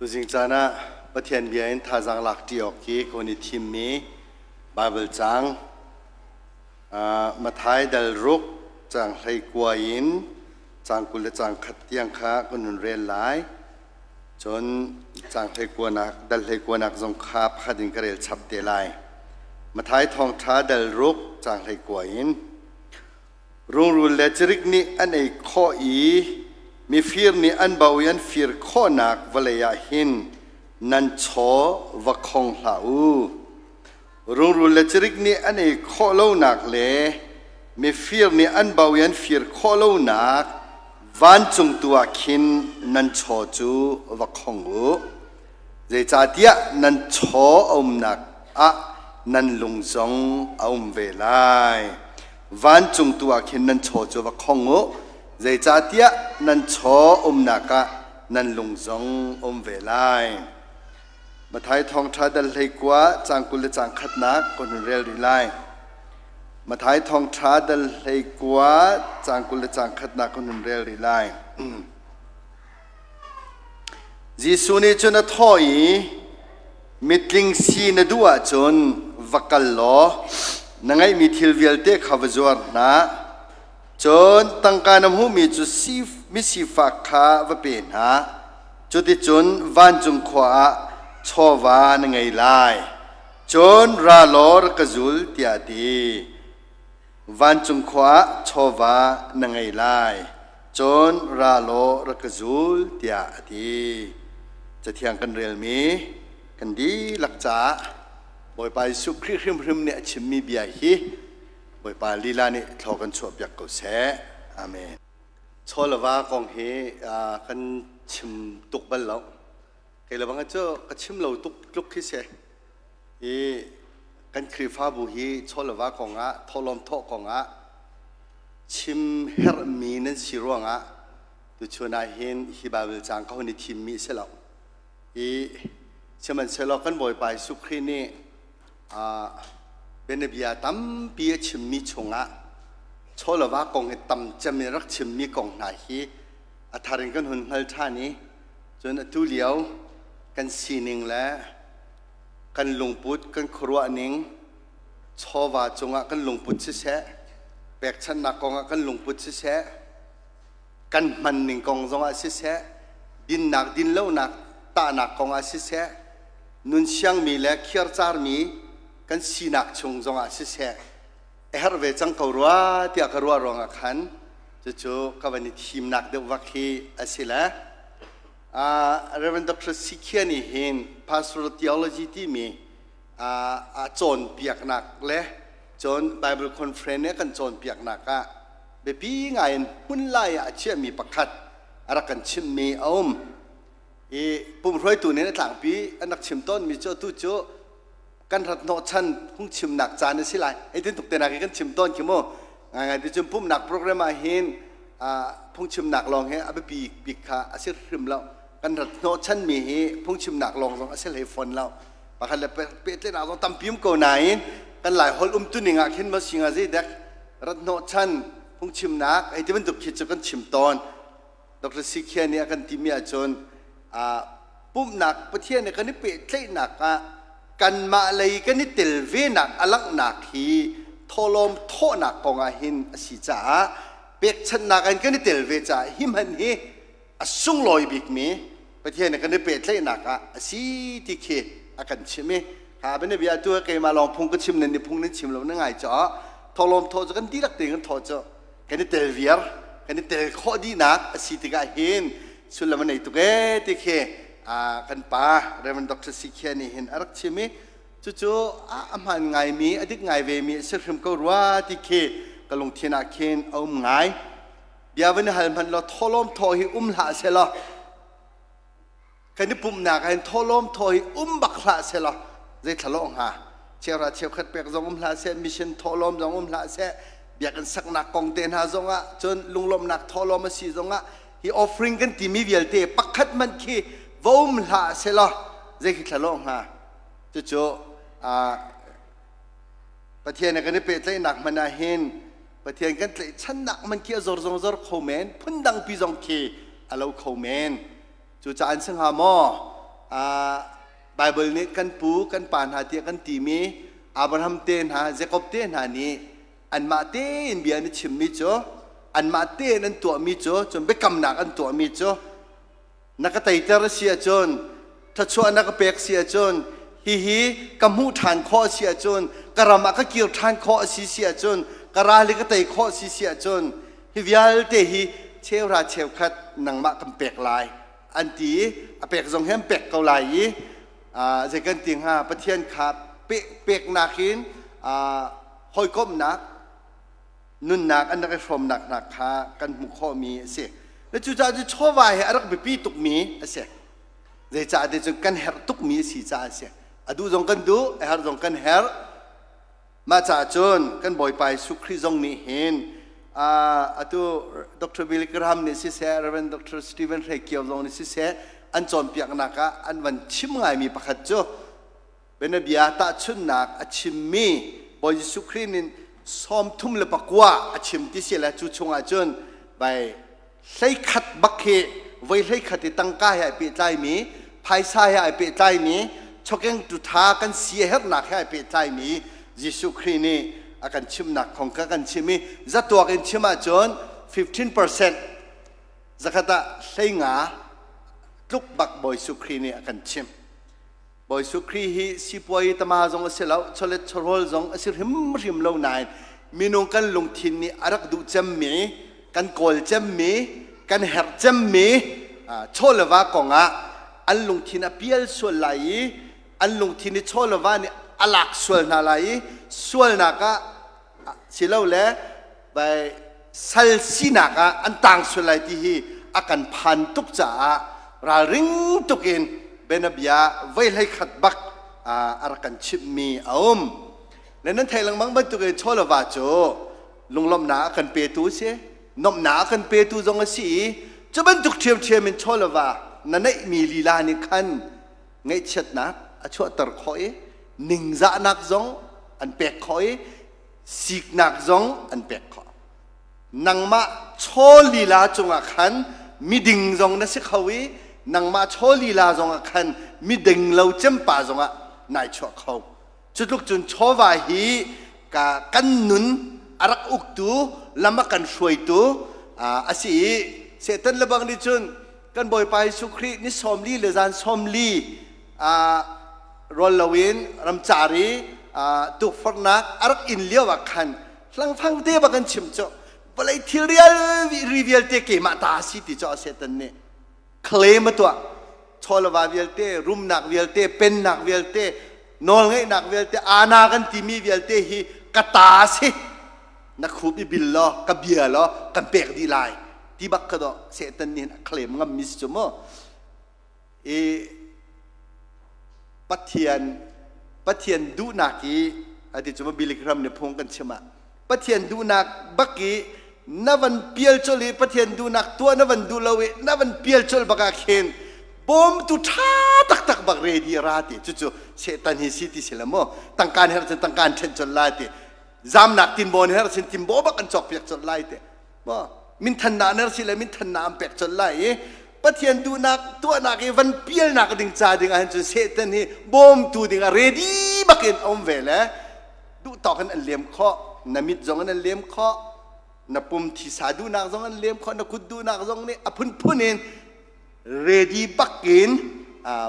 Tuzing caan ah Pathian bia in thazaang lak ṭi awk hi ka hun i thimmi Baibal caang Matthai dal ruk caang 19 in caang 20 le caang khat tiang kha kan hun rel lai. Cun caang 19nak dal 19nak zong kha pakhat in ka rel chap te lai. Matthai thawngṭha dal ruk caang 19 in Rungrul le cirik nih an ei khawh i mifir nih an bauh i an fir khawhnak vawlei ah hin nan chaw va khong hlah u. Rungrul le cirik nih an ei khawh lonak le mifir nih an bauh i an fir khawh lonak vancung tu ah khin nan chaw cu va khong u. Zeicahtiah nan chaw a umnak ah nan lung zong a um ve lai. Vancung tu ah khin nan chaw cu va khong u, zeicahtiah nan chaw umnak ah nan lung zong um ve lai. Matthai thawngṭha dal 19 caang 20 le caang khatnak ka hun rel rih lai. Matthai thawngṭha dal 19 caang 20 le caang khatnak ka hun rel rih lai. Jesuh nih cun a thawh i, Mitling si na duh ahcun va kal law na ngeihmi thil vialte kha va zuar hna. Cun tangka na hmuhmi cu misifak kha va pe hna. Cuticun vancung khua ah chawva na ngei lai. Cun ra law rak ka zul, tiah a ti. Vancung khua ah chawva na ngei lai. Cun ra law rak ka zul tiah a ti. Cathiang kan relmi kan dihlak caah Bawipa Jesuh Khrih hrimhrim nih a chimmi bia hi Bawipa lila nih thlaw kan chuahpiak ko seh. Amen. Chaw le va kong hi kan chim tuk bal lo. Kei le bang cu ka chim lo tuk tluk khi si. I kan Khrihfabu hi chaw le va kong ah thawhlawm thawh kong ah chim herhmi nan si ruangah tuchun ah hin hi Baibal caang ka hun i thimmi a si lo. I sihmanhsehlaw kan Bawipa Jesuh Khrih nih bianabia tampi a chimmi chungah chaw le va kong hi tam cem in rak chimmi kong hna hi a thar in kan hun hngal ṭhan i cun atu lio kan sining le kan lungput kan khuaruah ning chawva cungah kan lungput siseh, pekchanhnak kongah kan lungput siseh, kan hman ning kong zongah siseh, dinnak dinlonak tahnak kongah siseh, nun siangmi le khiarcarmi kan sinak chung zongah siseh, a herh ve cang ko rua tiah ka ruah ruangah khan cucu ka van i thimnak deuh vak hi a si le Reverend Dr. Sikhia nih hin pastoral theology timi a cawnpiaknak le cun Bible conference nih kan cawnpiaknak ah biapi ngai in hmunlai ah a chiahmi pakhat a rak kan chimhmi a um. I pumhruaitu nih a tlangpi an rak chim tawnmi cu atu cu kan rat hnawhchan phungchimnak caan a si lai. Hei tin tuk te nak i kan chim tawn khi mu. Ngaingai ti cun pumhnak program ah hin phungchimnak lawng hi a biapi bik kha a si hrim lo. Kan rat hnawhchanmi hi phungchimnak lawng zong a si hlei fawn lo. Pakhat le pehtlaihnak zong tampi um ko nain kan lai holh umtuning ah khin maw singa zeidek rat hnawhchan phungchimnak hei ti bantuk khi cu kan chim tawn. Dr. Sikhia nih a kan timi ahcun pumhnak Pathian nih kan i pehtlaihnak ah kanmah lei kan i tel venak a langhnak hi thawhlawm thawhnak kong ah hin a si caah pekchanhnak in kan i tel ve caah hi hman hi a sunglawi bikmi Pathian nih kan i pehtlaihnak ah a si ti khi a kan chim i ha bia tu keimah lawng phung ka chim nan ni phung nan chim lo na ngai caah thawhlawm thawh cu kan dihlak tein kan thawh cu kan i tel viar kan i tel khawh dihnak a si tikah hin sullam a nei tuk ee ti khi kan pa Reverend Dr. Sikhia nih hin a rak chim i cucu a hmaan ngaimi a dik ngai vemi a si hrim ko rua ti khi ka lungthin ah khin a um ngai. Bia van i hal hmanh law thawhlawm thaw hi um hlah selaw kan i pumhnak ah hin thawhlawm thaw hi um bak hlah selaw zei thlalawh hnga cheuhra cheukhat pek zong um hlah seh mission thawhlawm zong um hlah seh biakinn saknak kong te hna zong ah cun lunglawmhnak thawhlawm a si zong ah hi offering kan timi vialte pakhat hmanh khi va um hlah selaw zei khi thlalawh hnga cucu Pathian he kan i pehtlaihnak hmanh ah hin Pathian kan tlaihchannak man khi a zor zong zor kho men phundang pi zong khi a lo kho men cucaah an si hnga maw? Baibal nih kan pu kan pa hna tiah kan timi Abraham te hna Jacob te hna nih anmah tein bia an i chimmi cu anmah tein an tuahmi cu cun biakamnak an tuahmi cu na ka teiter a si ahcun thluachuah na ka pek si ahcun hihi ka hmuh ṭhan khawh a si ahcun ka ram ah ka kir ṭhan khawh a si si ahcun ka ral hi ka tei khawh a si si ahcun hi vialte hi cheuhra cheukhat nangmah kan pek lai an ti i a pek zong hi an pek ko lai i zei kan ti hnga Pathian kha peknak in hawikomhnak nunnak an rak i hrawmnak hna kha kan hmuh khawhmi a si. Le cucaah cu chawva hi a rak biapi tukmi a si. Zeicah ti cun kan herh tukmi a si caah a si. A duh zong kan duh, a herh zong kan herh. Mah caah cun kan Bawipa Jesuh Khrih zong nih hin atu Dr. Billy Graham nih siseh, Reverend Dr. Stephen Hre Kio zong nih siseh, an cawnpiaknak ah an van chim ngaimi pakhat cu bianabia tahchunhnak a chimmi Bawi Jesuh Khrih nih 39 a chim ti si le cu chungah cun vai 11 bak hi voi 11 i tangka he ai pehtlaimi phaisa he ai pehtlaimi chokeng tu tha kan si a herhnak he ai pehtlaimi Jesuh Khrih nih a kan chimnak kong kha kan chim i zatuak in chim ahcun 15% zakhat ah 15 tluk bak Bawi Jesuh Khrih nih a kan chimh. Bawi Jesuh Khrih hi sipuai tama zong a si lo, chawlet chawhrawl zong a si hrimhrim lo nain minung kan lungthin nih a rak duh cemmi, kan kawl cemmi, kan herh cemmi chaw le va kongah an lungthin a pial sual lai i an lungthin i chaw le va nih a lak sual hna lai i sualnak ah silole vai sal sinak ah an tang sual lai ti hi a kan phan tuk caah ralring tuk in bianabia voi hlei khat bak a rak kan chimhmi a um. Le nan theih lengmang bantukin chaw le va cu lunglawmhnak a kan petu a si, nuamhnak a kan petu zong a si i cu bantuk ṭhiamṭhiam in chaw le va na neihmi lila nih khan ngaihchiatnak a chuahter khawh i ningzahnak zong an pek khawh i siknak zong an pek khawh. Nangmah chaw lila cungah khan miding zong na si kho i nangmah chaw lila zongah khan miding lo cempa zongah nai chuah kho. Cu tluk cun chawva hi ka kan nun a rak uktu lam a kan hruaitu a si i Satan le bang nih cun kan Bawipa Jesuh Khrih ni 40 le zan 40 rawl loin ramcar i tukforhnak a rak in lio ah khan hlangfang te bak an chim cu vawlei thil ri vialte keimah ta a si ti cu Satan nih claim a tuah chawlava vialte rumnak vialte pennak vialte nawlngeihnak vialte ana kan timi vialte hi ka ta a si na khup i bil law ka bia law kan pek dih lai ti bak kha dawh Satan nih a claim ngam mi si cu mu i Pathian Pathian duhnak i ati cu Billy Graham nih phung kan chim ah Pathian duhnak bak i na van pial col i Pathian duhnak tuah na van duh lo i na van pial col bak ah khin bawmtu ṭha taktak bak ready ra ti cucu Satan hi si ti si la mu tangkaan her cun tangkaan ṭhen col lai ti zamnak tinbaw her cun tinbaw bak an cawk piak col lai ti maw minthannak ner si le minthannak an pek colh lai i Pathian duhnak tuahnak i van pialnak ding ca ding ahhin cun Satan hi bawmtu ding ah ready bak in a um ve le duh tawk in an lem khawh na mit zong in an lem khawh na pum thisa duhnak zong an lem khawh na kut duhnak zong nih a phunphun in ready bak in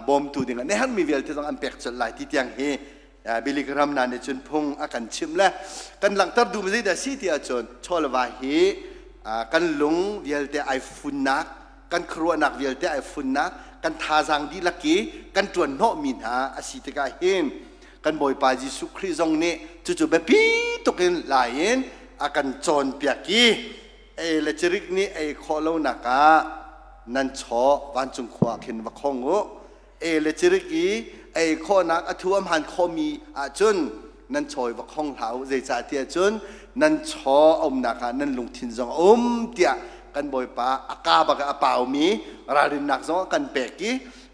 bawmtu ding ah na herhmi vialte zong an pek colh lai ti tiang hi Billy Graham na nih cun phung a kan chimh le kan langhter duhmi zeidah si ti ahcun chawleva hi kan lung vialte ai funnak kan khuaruahnak vialte ai funnak kan thazaang dihlak i kan ṭuan hnawhmi hna a si tikah hin kan Bawipa Jesuh Khrih zong nih cucu biapi tuk in lai in a kan cawnpiak i ei le cirik nih ei khawh lonak ah nan chaw vancung khua khin va khong u e le cirik i ei khawhnak a thu a hmaan khawhmi ahcun nan chawi va khong hlah u zeicahtiah cun nan chaw a umnak ah nan lungthin zong a um tiah kan Bawipa a ka bak a paumi ralrinnak zong a kan pek i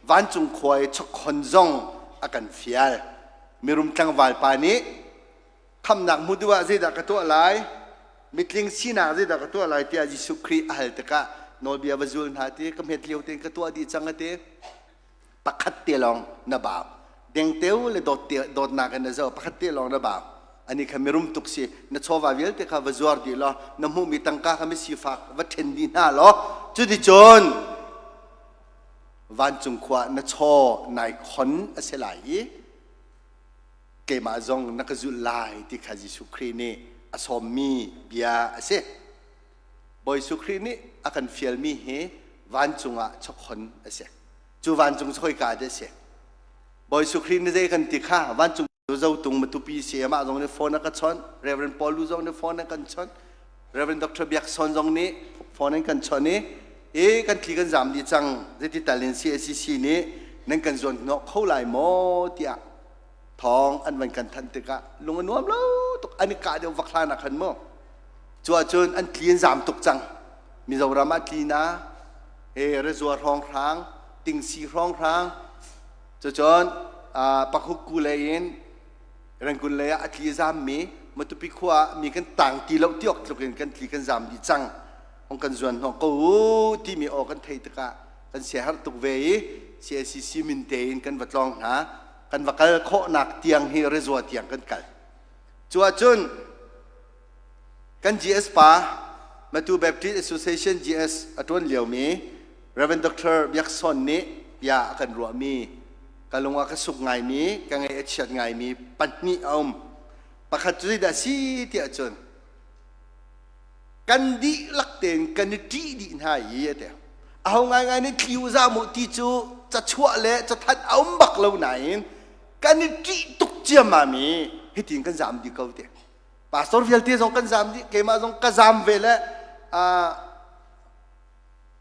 vancung khua i chokkhon zong a kan fial mirum tlangval pa nih khamnak hmu duh ah zeidah ka tuah lai mitling sinak zeidah ka tuah lai tiah Jesuh Khrih a hal tikah nawlbia va zul hna ti ka hmet lio tein ka tuah dih cang a ti. Pakhat te lawng na bau. Dengteo le dawt te, dawtnak in na zoh pakhat te lawng na bau. Ani kha mirum tuk si. Na chawva vialte kha va zuar dih law na hmuhmi tangka kha misifak va ṭhen dih hna law cuticun vancung khua na chaw nai khon a si lai i keimah zong na ka zulh lai ti kha Jesuh Khrih nih a sawmmi bia a si. Bawi Jesuh Khrih nih a kan fialmi hi vancung ah chawkhon a si. Cu vancung cu khoika dah a si? Bawi Jesuh Khrih nih zei kan ti kha vancung Zotung Matupi si amah zong nih phone a ka chawnh, Reverend Paul Lu zong nih phone a kan chawnh, Reverend Dr. Biak Son zong nih phone an kan chawnh i e kan tli kan zam dih cang zeiti tal in CACC nih nan kan zuan hnawh kho lai maw tiah thawng an van kan thanh tikah lung a nuam lo tuk an i kah deuh vak hlan ah khan mu cu ahcun an tli an zam tuk cang Mizoram ah tli na he Rezua hrawnghrang Tingsi hrawnghrang cucun Pakhuku lei in Rangoon lei ah a tli zam mi Matupi khua ah mi kan tang ti lo ti awk tluk in kan tli kan zam dih cang hong kan zuan hnawh ko u timi aw kan theih tikah kan siaherh tuk ve i CACC min tein kan va tlawng hna kan va kal khawhnak tiang hi rezua tiang kan kal. Cu ahcun kan GS pa Matu Baptist Association GS a ṭuan liomi Reverend Dr. Biak Son nih bia a kan ruahmi ka lung a ka suk ngaimi ka ngaih a chiat ngaimi pahnih a um. Pakhat cu zeidah a si tiah cun kan dihlak tein kan i ṭih dih hna i a ti. Aho ngaingai nih tli u zam u ti cu cachuah le cathanh a um bak lo nain kan i ṭih tuk ciammam i hitin kan zam dih ko ti. Pastor vialte zong kan zam dih, keimah zong ka zam ve le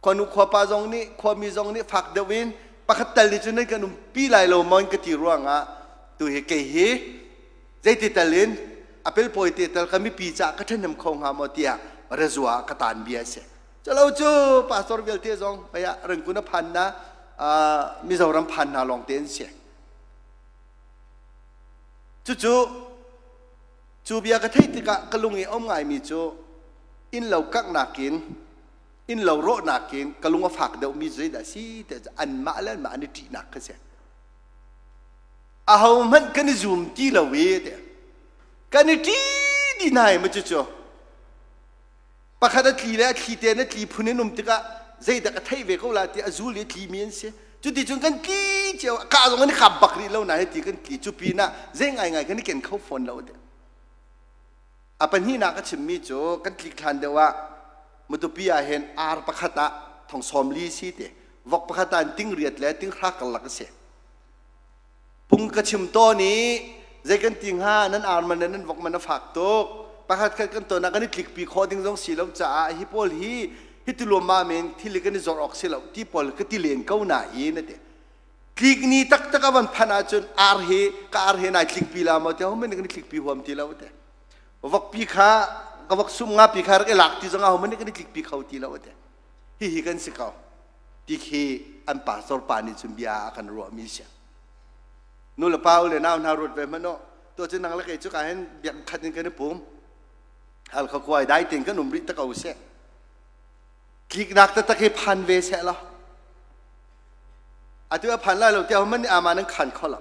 khuanu khuapa zong nih khuami zong nih fak deuh in pakhat tal nih cun nan kan umpi lai lo maw in ka ti ruangah tu hi kei hi zeiti tal in a pelpawi te tal ka mipi caah ka ṭhahnem kho hnga maw tiah rezua ka taan bia a si. Calo cu pastor vialte zong pei ah Rangkun a phan na Mizoram phan hna lawng te an si. Cucu cu bia ka theih tikah ka lung i um ngaimi cu inn lo kanghnak in inn lo rawhnak in ka lung a fak deuhmi zeidah si ti anmah le anmah an i ṭihnak kha si. Ahohmanh kan i zum ti lo i ti kan i ṭi dih hna i ma cucu pakhat a tli le a thli te na tli phun in um tikah zeidah ka theih ve ko la ti a zul i tli mi an si cuti cun kan tli cio ka zong an i khap bak rih lo na hei ti kan tli cu pinah zei ngaingai kan i ken kho fawn lo ti a pahnihnak ka chimmi cu kan tlik hlan deuh ah Matupi ah hin ar pakhat ah thong sawm li si ti vok pakhat ah ting riat le ting hra karlak a si Phung ka chim tawn i zei kan ti hnga nan ar man le nan vok man a fak tuk pakhat khat kan ton ah kan i tlikpi khawh ding zong si lo caah hi pawl hi hi ti luammam in thil hi kan i zawr awk si lo ti pawl ka ti len ko na i na ti tlik ni taktak a van phanh ahcun ar hi ka ar he nai tlikpi la maw ti hohmanh nih kan i tlikpi huam ti lo te vokpi kha ka vok sum nga pi kha rak i lak ti zong ahohmanh nih kan i tlikpi kho ti lo te hihi kan si ko ti khi an pastor pa nih cun bia a kan ruahmi si nu le pa le nau hna ruat ve hmanh u to cu nang le kei cu ka hin biak khat in kan i pum hal kha kuai dai tin kan um rih ta ko seh tliknak taktak hi phan ve seh la atu a phan lai lo tiah man nih ama nan khan kho lo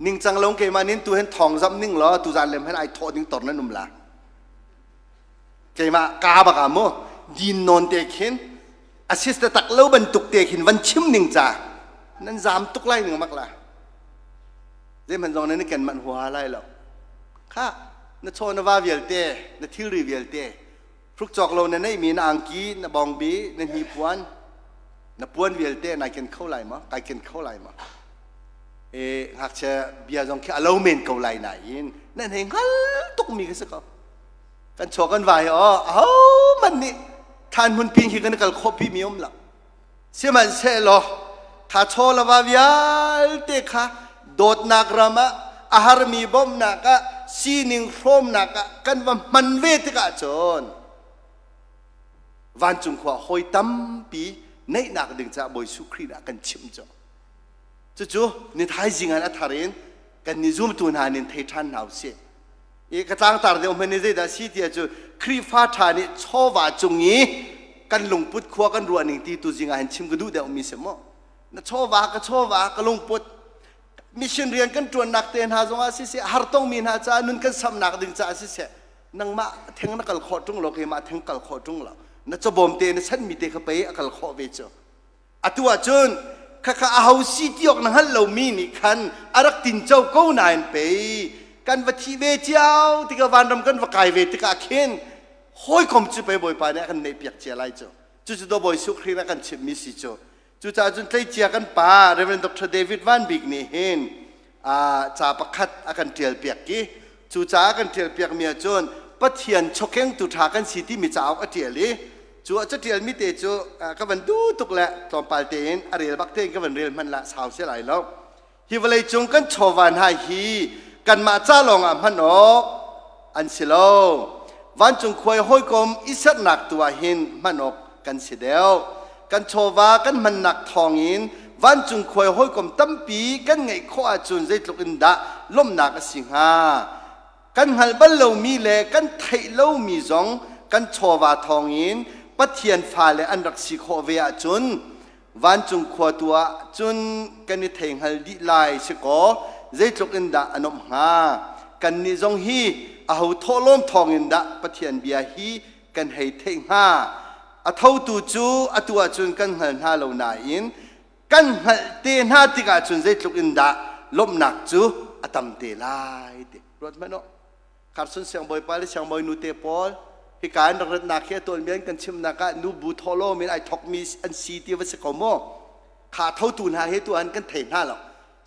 ningcang lo keimah nin tu hen thong zam ning law tu zan lem hen ai thawh ding tor nan um la keimah ka bak ah mu din non te khin assist tak lo bantuk te khin van chim ning ca nan zam tuk lai ning mak la zeihmanh zong nan i ken manh huaha lai lo kha na chaw na va vialte na thilri vialte hruk cawk lo na neihmi na angki na bawngbi na hnipuan na puan vialte nai ken kho lai ma kai ken kho lai ma e ngakchia bia zong khi a lo men ko lai nain nan hei hngal tuk mi ka si ko kan chaw kan vai aw aho man nih thlan hmun pin khi kan kal khawh pi mi um lo sihmanhsehlaw kha chaw le va vialte kha dawtnak ram ah a harmi bawmhnak ah sining hrawmnak ah kan va hman ve tikah cun vancung khua hawi tampi neihnak ding caah Bawi Jesuh Khrih nih a kan chimh cu cucu ni thaizing ah a thar in kan ni zumtu hna nin thei ṭhan hna usih i ka tlangtar deuh hmanh nih zeidah a si ti ahcun Khrihfa ṭha nih chawva cung i kan lungput khua kan ruah ning ti tu zing ah hin chim ka duh deuhmi si maw? Na chawva ka chawva ka lungput mission rian kan ṭuannak te hna zongah siseh hartongmi hna caah nun kan samnak ding caah siseh nangmah theng na kal khawh ṭung lo keimah theng kal khawh ṭung lo na cabawm te na sanmi te kha pei a kal khawh ve cu. Atu ahcun khakha aho si ti awk na hngalh lomi nih khan a rak tinco ko nain pei kan va thi ve cio tikah vanram kan va kai ve tikah khin hawikom cu pei Bawipa nih a kan neihpiak cia lai cu. Cucu daw Bawi Jesuh Khrih nih a kan chimhmi si cu. Cucaah cun tleicia kan pa Reverend Dr. David Van Bik nih hin ca pakhat a kan ṭialpiak i cu ca a kan ṭialpiakmi ahcun Pathian chawkengtu ṭha kan si timi cauk a ṭial i cu a caṭialmi te cu ka van duh tuk le tlawmpal tein a rel bak tein ka van rel hmanh lah sau si lai lo. Hi vawleicung kan chawva hna hi kanmah ca lawngah hman awk an si lo. Vancung khua i hawikom i sernak tu ah hin hman awk kan si deuh. Kan chawva kan hmannak thawngin vancung khua i hawikom tampi kan ngeih khawh ahcun zeitluk in dah lawmhnak a si hnga. Kan hngalh bal lomi le kan theih lomi zong kan chawva thawngin Pathian fale an rak si khawh ve ahcun vancung khua tu ah cun kan i theihngal dih lai si kaw zeitluk in dah a nuamh hnga. Kannih zong hi aho thawhlawm thawngin dah Pathian bia hi kan hei theih hnga. A thotu cu atu ahcun kan hngal hna lo nain kan hngalh te hna tikah cun zeitluk in dah lawmhnak cu a tam te lai ti ruat hmanh u. Carson siangbawipa le siangbawinu te pawl hika an rak ratnak hi a tuanbia kan chimnak ah nu bu thawhlawm in ai thawkmi an si ti va si ko maw? Kha thotu hna hi tu an kan thei hna lo.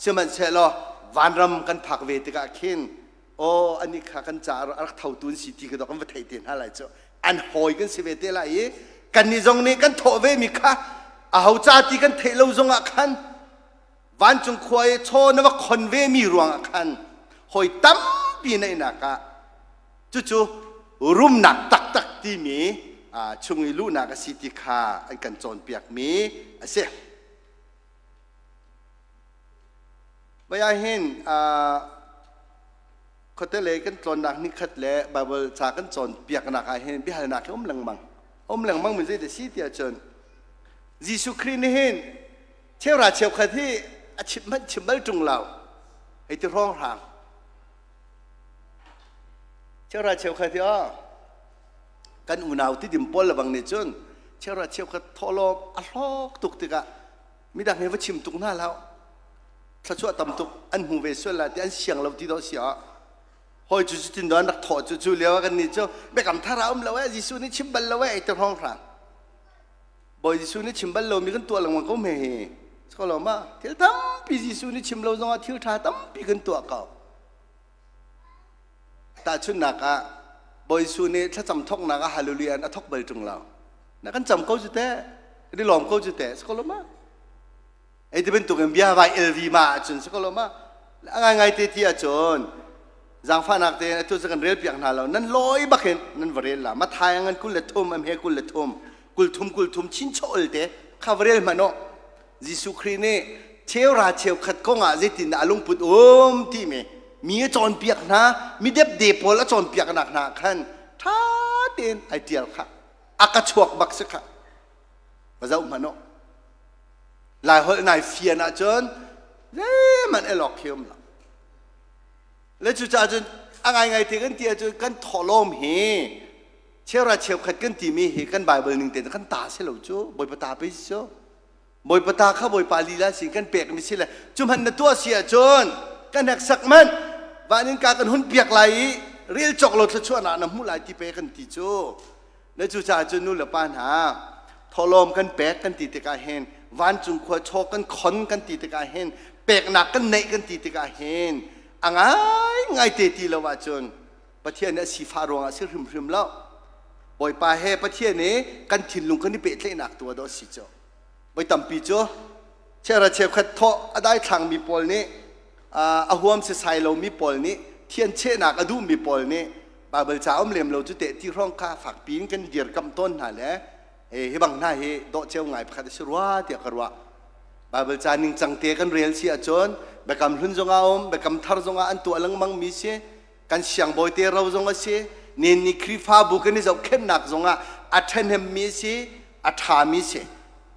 Sihmanhsehlaw vanram kan phak ve tikah khin aw ani kha kan ca a rak thotu an si ti kha kan va thei te hna lai cu. An hawi kan si ve te lai i kannih zong nih kan thawh ve mi kha aho ca ti kan theih lo zong ah khan Vancung khua i chaw na va khon vemi ruangah khan hawi tampi neihnak ah cucu rumnak taktak timi chung i luhnak a si ti kha an kan cawnpiakmi a si. Vai ah hin khuate lei kan tlawnnak nikhat le Bible ca kan cawnpiaknak ah hin biahalnak hi um lengmang. Um lengmang mi zeidah si tiah cun Jesuh Khrih nih hin Cheuhra cheukhat hi a chim hmanh chim bal ṭung lo. Hei ti hrawnghrang. Cheuhra cheukhat hi aw kan unau tidim pawl lebang nih cun cheuhra cheukhat thawhlawm a hlawk tuk tikah midang he va chim tuk hna hlah. Thluachuah tam tuk an hmu ve sual la ti an siang lo ti dawh si ah hawi cu cutin do an rak thawh cu cu lio ah kan nih cu biakam thar ah um lo eh Jesuh nih chim bal lo eh ti hrawnghrang. Bawi Jesuh nih chim bal lomi kan tuah lengmang ko hme hi. Ko lo ma? Thil tampi Jesuh nih chim lo zongah thil ṭha tampi kan tuah ko. Tahchunhnak ah Bawi Jesuh nih thlacam thawknak ah hallelujah in a thawk bal ṭung lo. Na kan cam ko cu teh, kan i lawm ko cu teh, si ko lo ma? Ei ti bantuk in bia vai LV ma ahcun si ko lo ma? A ngaingai te ti ahcun zaangfahnak tein atu cu kan rel piak hna lo. Nan lawi bak in nan va rel la. Mathai ngan 23 am he 23 kulthum kulthum chinchawl te kha va rel hmanh u. Jesuh Khrih nih cheura cheukhat kong ah zeitindah a lungput um timi mi a cawnpiak hna, mi depde pawl a cawnpiaknak hna khan ṭha tein ai ṭial kha. A ka chuak bak si kha. Va zoh hmanh u. Laiholh nai fian ahcun zeihmanh el awk khi um lo. Le cucaah cun a ngaingai te kan ti ahcun kan thawhlawm hi cheura cheukhat kan timi hi kan Bible ning tein kan ta si lo cu Bawipa ta pei si cu. Bawipa ta kha Bawipa lila sin kan pekmi si le cu hmanh na tuah si ahcun kan hneksak manh van in ka kan hun piak lai i rel cawk lo thluachuahnak na hmuh lai ti pe kan ti cu. Na cucaah cun nu le pa hna thawhlawm kan pek kan ti tikah hin vancung khua chaw kan khon kan ti tikah hin peknak kan neih kan ti tikah hin a ngaingai te ti lo ahcun Pathian nih a sifah ruangah a si hrimhrim lo. Bawipa he Pathian i kan thinlung kan i pehtlaihnak tu ah dawh a si cu. Voi tampi cu chera cheukhat thawh a daithlangmi pawl nih a huam sisai lomi pawl nih thianchehnak a duhmi pawl nih Baibal ca um lem lo cu teh ti hrawng kha fakpi in kan dirkamh tawn hna le hi bang hna hi dawh ceu ngai pakhat a si rua tiah ka ruah. Baibal ca ningcang te kan rel si ahcun biakam hlun zongah um, biakam thar zongah an tuah lengmang mi si, kan siangbawi te ro zong a si, nen ni Khrihfabu kan i zohkhenhnak zongah a ṭhahnemmi si, a ṭhami si.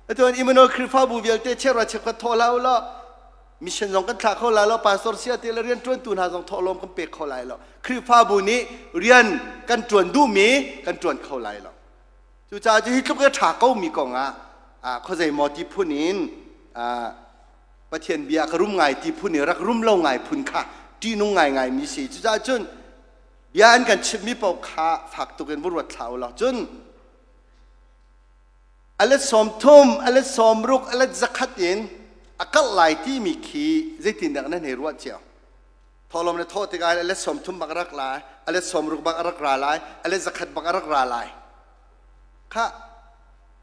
Atuan Immanuel Khrihfabu vialte cheuhra cheukhat thawh hlah u law mission zong kan thlah kho lai lo pastor sia te le rian ṭuantu hna zong thawhlawm kan pek kho lai lo Khrihfabu nih rian kan ṭuan duhmi kan ṭuan kho lai lo cucaah cu hi tluk i ṭha ko mi kong ah khuazei maw ti phun in Pathian bia ka rum ngai ti phun i rak rum lo ngai phun kha ṭihnung ngaingai mi si cucaah cun bia an kan chimhmi paoh kha fak tuk in va ruat thla u law cun a let 30, a let 60, a let 100 in a karh lai timi khi zeitindah nan hei ruah cio? Thawhlawm le thawh tikah a let 30 bak a rak lai, a let 60 bak a rak ra lai, a let 100 bak a rak ra lai. Kha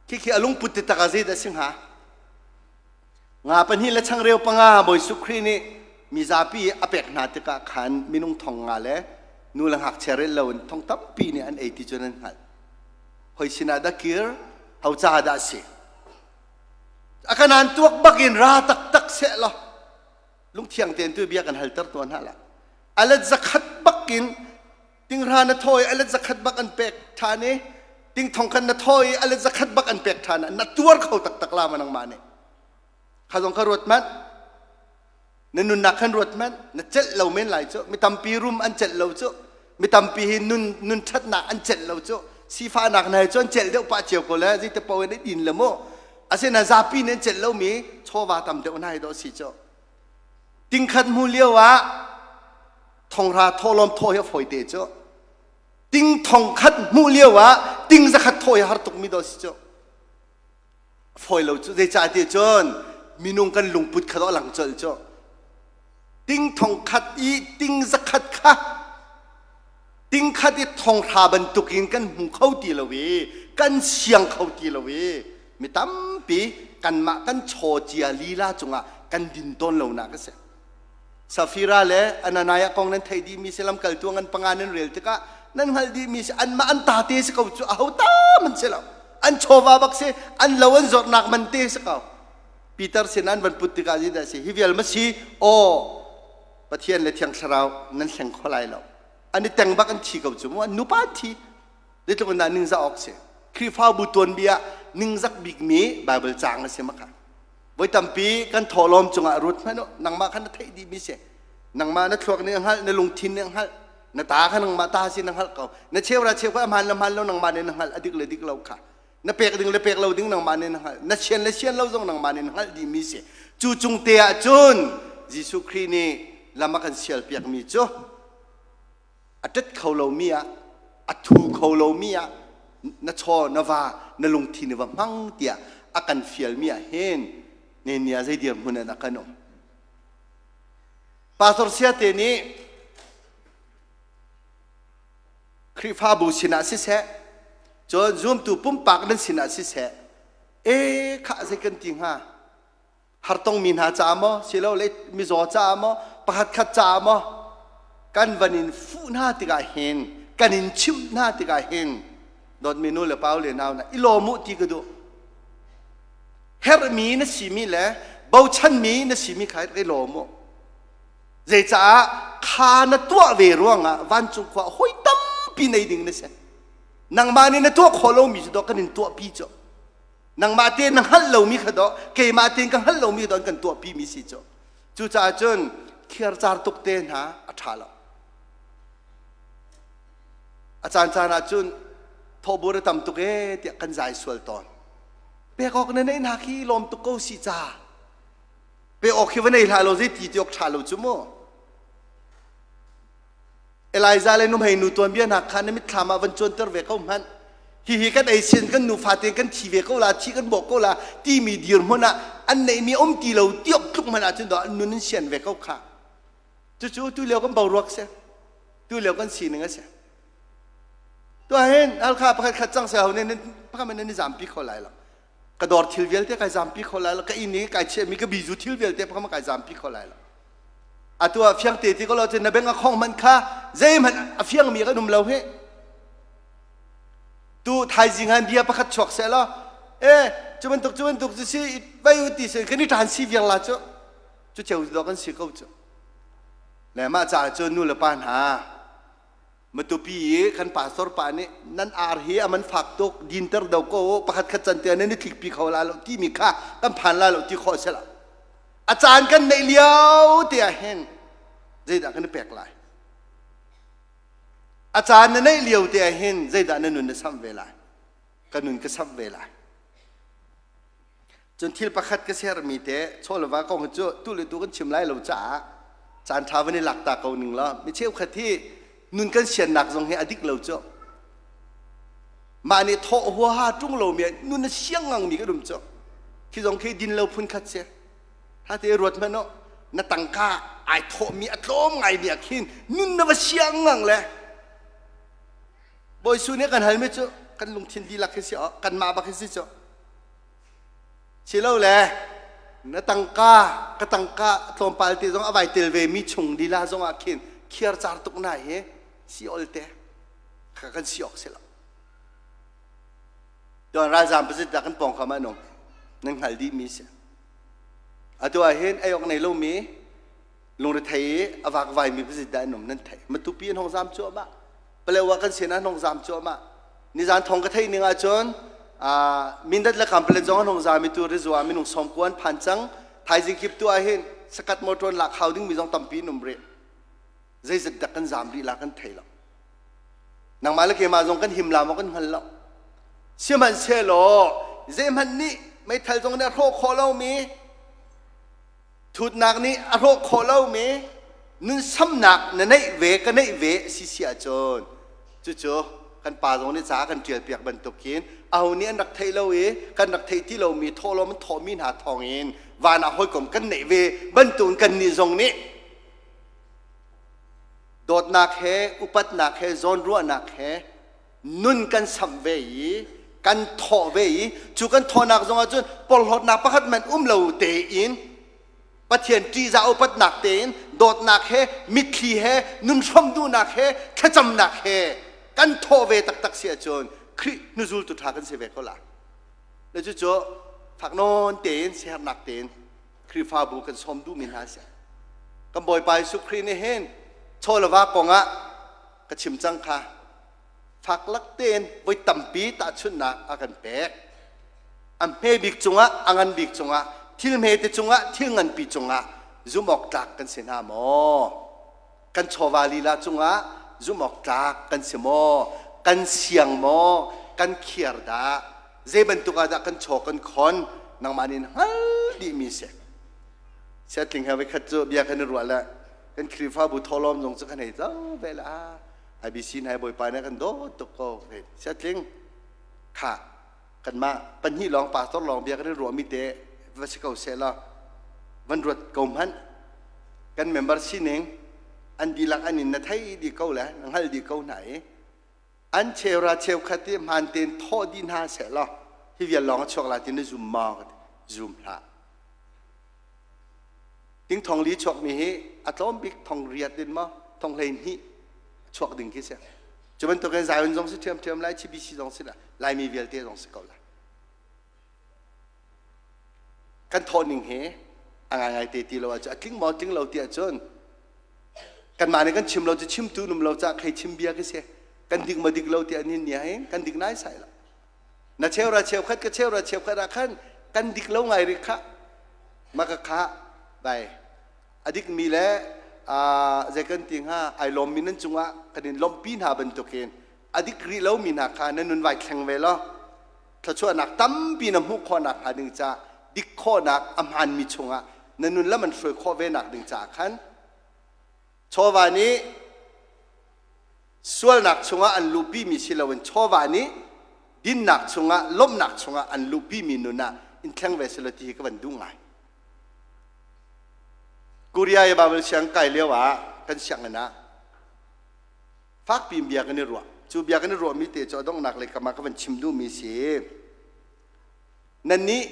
khi a lungput ti tak ah zeidah si hnga? Nga pahnih le changreu panga Bawi Jesuh Khrih nih mizapi a pek hna tikah khan minung thong nga le nu le ngakchia rel loin thong tampi nih an ei ti cu nan hngalh. Hoi sinah dah kir, ho ca dah si? A kanan tuak bak in ra taktak seh law lungthiang tein tu bia kan halter tuan hna la. A let 100 bak in tinghra na thawi a let 100 bak an pek ṭhan i ting thong khan na thawi a let 100 bak an pek ṭhan na tuar kho taktak la ma nangmah nih. Kha zong kha ruat hmanh. Na nunnak khan ruat hmanh na celh lo men lai cu mi tampi rum an celh lo cu mi tampi hi nun nun ṭhatnak an celh lo cu sifahnak hna cu an celh deuh pah cio ko le zeite paoh in din le mu asinain zapi nih an celh lomi chawva tam deuh hna hi dawh si cu tingkhat hmu lio ah thonghra thawhlawm thawh hi a fawi te cu ting thong khat hmuh lio ah ting 100 thawh hi har tukmi dawh si cu fawi lo cu zeicahtiah cun minung kan lungput kha dawh lang colh cu ting thong khat i ting 100 kha ting khat i thong hra bantukin kan hmu kho ti lo i kan siang kho ti lo i mi tampi kanmah kan chaw cia lila cungah kan din tawn lo nak a si Safira le Ananiah kong nan theih dihmi si lamkaltu ngan panga nan rel tikah nan hngalh dihmi si anmah an ta te si ko cu aho ta man si lo an chawva bak si an lo an zawtnak man te si ko Peter sin an van put tikah zeidah si hi vial ma si aw Pathian le Thiang Thlarau nan hleng kho lai lo an i teng bak an thi ko cu mu an nupa an thi zeitluk in dah ningzah awk si Khrihfabu tuanbia ningzak bikmi Bible caang a si maka Voi tampi kan thawhlawm cungah ruat hmanh u. Nangmah kha na theih dihmi si. Nangmah na thluak nih a hngalh, na lungthin nih a hngalh. Na ta kha nangmah ta si na hngalh ko. Na cheura cheu kha a hmaan le hmaan lo nangmah nih na hngalh, a dik le dik lo kha. Na pek ding le pek lo ding nangmah nih na hngalh. Na sian le sian lo zong nangmah nih na hngalh dihmi si. Cu cung te ah cun Jesuh Khrih nih lam a kan sialpiakmi cu a ṭet kho lomi ah a thu kho lomi ah na chaw na va na lungthin i va hmang tiah a kan fialmi ah hin ne nia zei dirhmun in a kan um pastor siate nih Khrihfabu sinah siseh cun zumtu pumpak nan sinah siseh e khah zei kan ti hnga Hartongmi hna caah maw silole mizaw caah maw pakhat khat caah maw kan van in fuh hna tikah hin kan in chimh hna tikah hin dawtmi nu le pa le nau hna i lawm u ti ka duh herhmi na simi le bochanmi na simi kha i lawm u zeicaah kha na tuah ve ruangah vancung khua hoi tampi nei ding na si nangmah nih na tuah khawh lomi cu dawh kan in tuahpi cu Nangmah te na hngalh lomi kha dawh keimah tein ka hngalh lomi dawh kan tuahpi mi si cu. Cucaah cun khiarcar tuk te hna a ṭha lo. A caan caan ah cun thawhbur a tam tuk ee tiah kan zai sual tawn. Pek awk na neih hna khi lawm tuk ko si ca. Pek awk khi va nei hlah lo zei ti ti awk ṭha lo cu mu. Elijah le nuhmei nu tuanbia hna kha na mitthlam ah van cuanter ve ko hmanh. Hihi kan ei sin kan nufa tein kan thi ve ko la, thi kan bawk ko la timi dirhmun ah an neihmi um ti lo tiok tluk hmanh ahcun dawh an nun in sian ve ko kha. Cucu tu lio kan boruak si. Tu lio kan sining a si. Tuah hin alkha pakhat khat cang se ho ne pakhat man nan i zampi kho lai lo. Ka dawr thil vialte kai zampi kho lai lo. Ka inn i kai chiahmi ka bizu thil vialte pakhat kai zampi kho lai lo. Atu ah fiang te ti ko lo cun na beng a khong hmanh kha zeihmanh a fiangmi kan um lo hi. Tu thaizing han bia pakhat chuak seh law e cu bantuk cu bantuk cu si vai u ti si kan i ṭan si viar la cu cu ceu dawh kan si ko cu. Le mah caah cun nu le pa hna. Matupi i kan pastor pa nih nan ar hi a man fak tuk dinter do ko pakhat khat can te nan i tlikpi kho la lo timi kha kan phan la lo ti khawh si lo. A caan kan neih lio te ah hin zeidah kan i pek lai? A caan na neih lio te ah hin zeidah na nun na samh ve lai? Ka nun ka samh ve lai. Cun thil pakhat ka sermi te chawleva kong hi cu tu le tu kan chim lai lo caah caan ṭha van i lak ta ko ning law mi cheukhat hi nun kan siannak zong hi a dik lo cu. Mah nih thawh huaha ṭung lomi nun a siang ngangmi kan um cu. Khi zong khi din lo phun khat si. Ha te ruat hmanh u na tangka ai thawhmi a tlawm ngaimi ah khin nun na va siang ngang le Bawi Su nih kan halmi cu kan lungthin dihlak hi si kanmah bak hi si cu. Silole na tangka ka tangka tlawmpal te zong a vai tel ve mi chung lila zong ah khin khiar car tuk na hi si ol te kha kan si awk si lo. Tuan ralzaam pazit dah kan pawng kham ah nung nan hngal dih mi si. Atu ah hin ei awk nei lo mi lungrethei i a vakvai mi pazit dah an um nan theih. Matupi an hong zam cuahmah. Palewa kan sin ah hong zam cuahmah. Nizan thong ka theih ning ahcun Mindat le Kanpalet zong an hong zam i tu rizua minung sawm kuan phan cang. Thaizing kip tu ah hin sakat motor lak hau ding mi zong tampi an um rih. Zeizat dak kan zam rih la kan thei lo. Nangmah le keimah zong kan him la maw kan hngal lo. Sihmanhsehlaw zeihmanh nih meithal zong nih a hrawh khawh lomi Thutnak nih a hrawh khawh lomi nunsamnak na neih ve ka neih ve a si si ahcun cucu kan pa zong nih ca kan ṭialpiak bantuk khin aho nih an rak theih lo i kan rak theih ti lomi thawhlawm an thawhmi hna thawngin van ah hawikom kan neih ve bantukin kannih zong nih dawtnak he upatnak he zawnruahnak he nun kan samh ve i kan thawh ve i cu kan thawhnak zong ahcun porhlawtnak pakhat man um lo tein Pathian ṭihzah upatnak tein dawtnak he mitthli he nun hrom duhnak he thlacamnak he kan thawh ve taktak si ahcun Khrih hnuzultu ṭha kan si ve ko la. Le cucu fak nawn tein siaherhnak tein Khrihfabu kan sawm duhmi hna si. Kan Bawipa Jesuh Khrih nih hin chaw le va kongah ka chim cang kha faklak tein voi tampi tahchunhnak a kan pek. A hme bik cungah, a ngan bik cungah, thil hmete cungah, thil nganpi cungah zumh awk tlak kan si hna maw? Kan chawva lila cungah zumh awk tlak kan si maw? Kan siang maw? Kan khiar dah? Zei bantuk ah dah kan chaw kan khon? Nangmah nih hngal dihmi si. Siatling he voikhat cu bia kan i ruah le kan Khrihfabu thawhlawm zong cu kan hei zo ve la. IBC hna Bawipa nih kan dawt tuk ko. Siatling kha kanmah pahnih lawng pastor lawng bia kan i ruahmi te va si ko seh law van ruat ko hmanh kan member sining an dihlak an in na thei dih ko le na hngal dih ko hna i an cheura cheukhat i hmaan tein thawh dih hna seh law hi vial lawng a chuak lai ti na zum maw zum hlah Ting thong li chuakmi hi a tlawm bik thong riat in maw thong 12 chuak ding khi si. Cu bantukin Zion zong si ṭhiamṭhiam lai, CBC zong si lai, Laimi vialte zong si ko lai. Kan thawh ning hi a ngaingai te ti lo ahcun a tling maw tling lo ti ahcun kanmah nih kan chim lo cu chimtu num lo cah khei chim bia khi si. Kan dik maw dik lo ti an hin ni ahhin kan dik nai sai lo. Na cheura cheukhat ka cheura cheukhat ah khan kan dik lo ngai rih khah. Ma ka kha bai a dikmi le zei kan ti hnga ai lawmmi nan cungah kan in lawmhpi hna bantukin a dik rih lomi hna kha nan nun vai thleng ve law thluachuahnak tampi na hmuh khawhnak hnga ding ca dik khawhnak a hmaanmi chungah na nun lam an hruai khawh ve nak ding caah khan chawva nih sualnak chungah an luhpimi si loin chawva nih dinnak chungah lawmhnak chungah an luhpimi nun ah in thleng ve selaw ti hi ka van duh ngai. Korea i Bible siang kai lio ah kan sianginn ah fakpi in bia kan i ruah. Cu bia kan i ruahmi te cu a donghnak lei kam ah ka van chim duhmi si. Nannih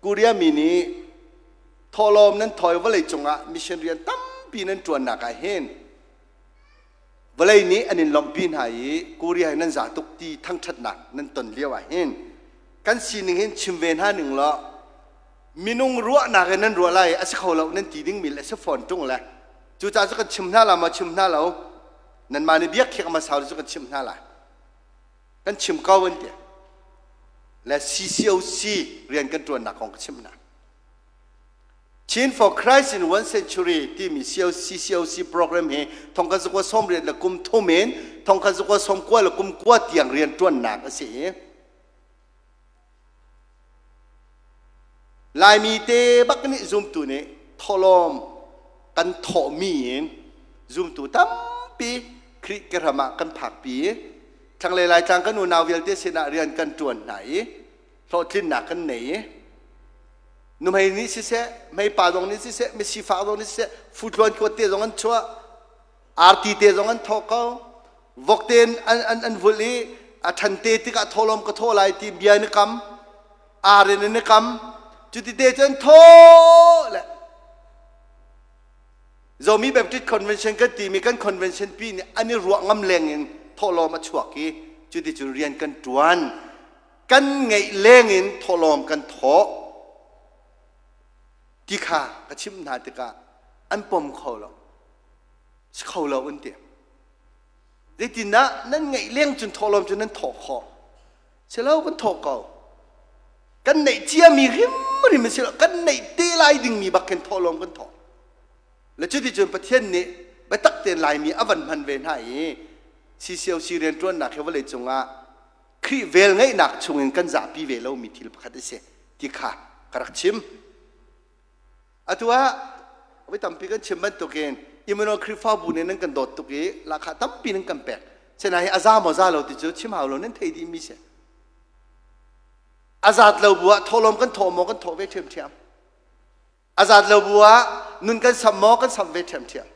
Korea mi nih thawhlawm nan thawi vawlei cungah mission rian tampi nan ṭuannak ah hin vawlei nih an in lawmhpi hna i Korea hi nan za tuk ti thangṭhatnak nan ton lio ah hin kan sining hin chim ve hna ning law minung ruahnak in nan ruah lai a si kho lo nan ti dingmi le a si fawn ṭung le cucaah cu kan chim hna la maw chim hna lo. Nanmah nih biakhiak hmasa cu kan chimh hna lai. Kan chim ko an ti. Le CCOC rian kan ṭuannak kong ka chimh hna. Chin for Christ in One Century timi CCOC program hi thongkhat zakua 80 le kum thum in thongkhat zakua 90 le kum kua tiang rian ṭuannak a si i Laimi te bak nih zumtu nih thawhlawm kan thawhmi in zumtu tampi Khrih ke ram ah kan phakpi i thlanglei Laitlang kan unau vialte sinah rian kan ṭuan hna i hlawhtlinnak kan nei i nuhmei nih siseh hmeipa zong nih siseh misifak zong nih siseh futluan kuat te zong an chuah arti te zong an thawh ko vok te an, an, an vulh i a ṭhan te tikah thawhlawm ka thawh lai ti bia in kam ar in an i kam cuti te cun thaw le Zomi Baptist Convention kan timi kan convention pi nih an i ruah ngam leng in thawhlawm a chuak i cuti cun rian kan ṭuan kan ngeih leng in thawhlawm kan thawh ti kha ka chimh hna tikah an pom kho lo si kho lo an ti zeitindah nan ngeih leng cun thawhlawm cu nan thawh khawh si lo kan thawh ko kan neih ciami hrimhrim si lo kan neih te lai dingmi bak khin thawhlawm kan thawh le cuticun Pathian nih biatak tein Laimi a van hman ve hna i CCOC rianṭuannak hi vawlei cungah Khrih vel ngeihnak chungin kan zahpi ve lomi thil pakhat a si ti kha ka rak chim. Atu ah voi tampi kan chim bantukin Immanuel Khrihfabu nih nan kan dawt tuk i lahkhah tampi nan kan pek. Sinain hi a za maw za lo ti cu chim hau lo nan thei dihmi si. A zat lo bu ah thawhlawm kan thawh maw kan thawh ve ṭhiamṭhiam. A zat lo bu ah nun kan sam maw kan sam ve ṭhiamṭhiam.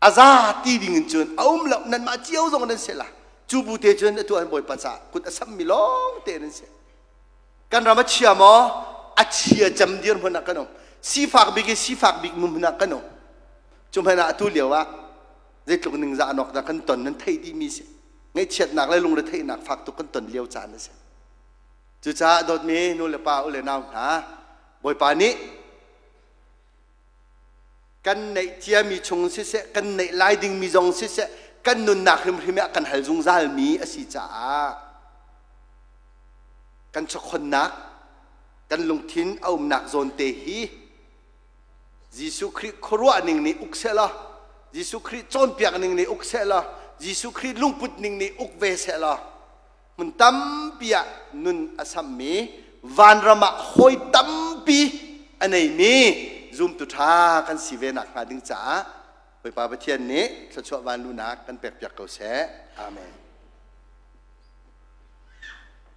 A za ti ding in cun a um lo nanmah cio zong nan si la. Cu bu te cun atu an Bawipa caah kut a sammi lawng te nan si. Kan ram a chia maw? A chia cem dirhmun ah kan um. Sifak bik i sifak bik hmun ah kan um. Cu hmanh ah atu lio ah zeitluk ningzah nawk dah kan ton nan theih dihmi si. Ngaihchiatnak le lungretheihnak fak tuk kan ton lio caan a si. Cucaah dawtmi nu le pa u le nau hna, Bawipa nih kan neih ciami chung siseh, kan neih lai dingmi zong siseh, kan nunnak hrimhrim ah kan hal zungzalmi a si caah kan chawkhonnak, kan lungthin a umnak zawn te hi Jesuh Khrih khuaruah ning nih uk seh law, Jesuh Khrih cawnpiak ning nih uk seh law, Jesuh Khrih lungput ning nih uk ve seh law, hmun tampi ah nun a sammi vanram ah hawi tampi a neimi zumtu ṭha kan si ve nakhnga ding caah Bawipa Pathian nih thluachuah vanluhnak kan pekpiak ko seh. Amen.